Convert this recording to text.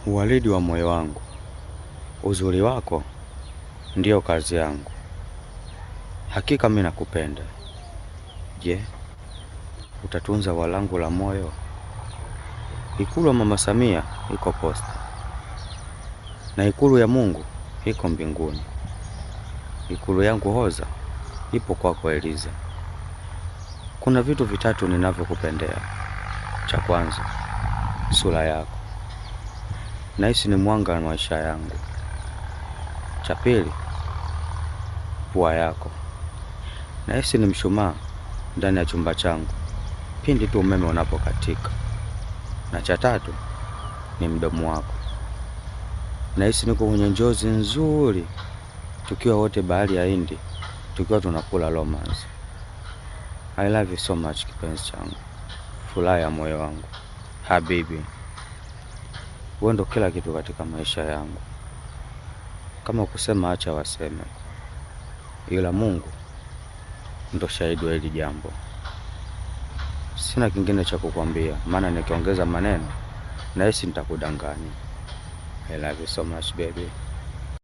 Uwalidi wa moyo wangu, uzuri wako ndiyo kazi yangu. Hakika mimi nakupenda. Je, utatunza walangu la moyo? Ikulu ya Mama Samia iko Posta na ikulu ya Mungu iko mbinguni. Ikulu yangu hoza ipo kwako Eliza. Kuna vitu vitatu ninavyokupendea. Cha kwanza, sura yako, nahisi ni mwanga wa maisha yangu. Cha pili, pua yako, nahisi ni mshumaa ndani ya chumba changu pindi tu umeme unapokatika. Na cha tatu ni mdomo wako, nahisi niko kwenye njozi nzuri, tukiwa wote bahari ya Hindi, tukiwa tunakula romance. I love you so much kipenzi changu, furaha ya moyo wangu, habibi, wewe ndo kila kitu katika maisha yangu. Kama kusema acha waseme, ila Mungu ndo shahidi wa hili jambo. Sina kingine cha kukwambia, maana nikiongeza maneno nahisi nitakudanganya. I love you so much baby.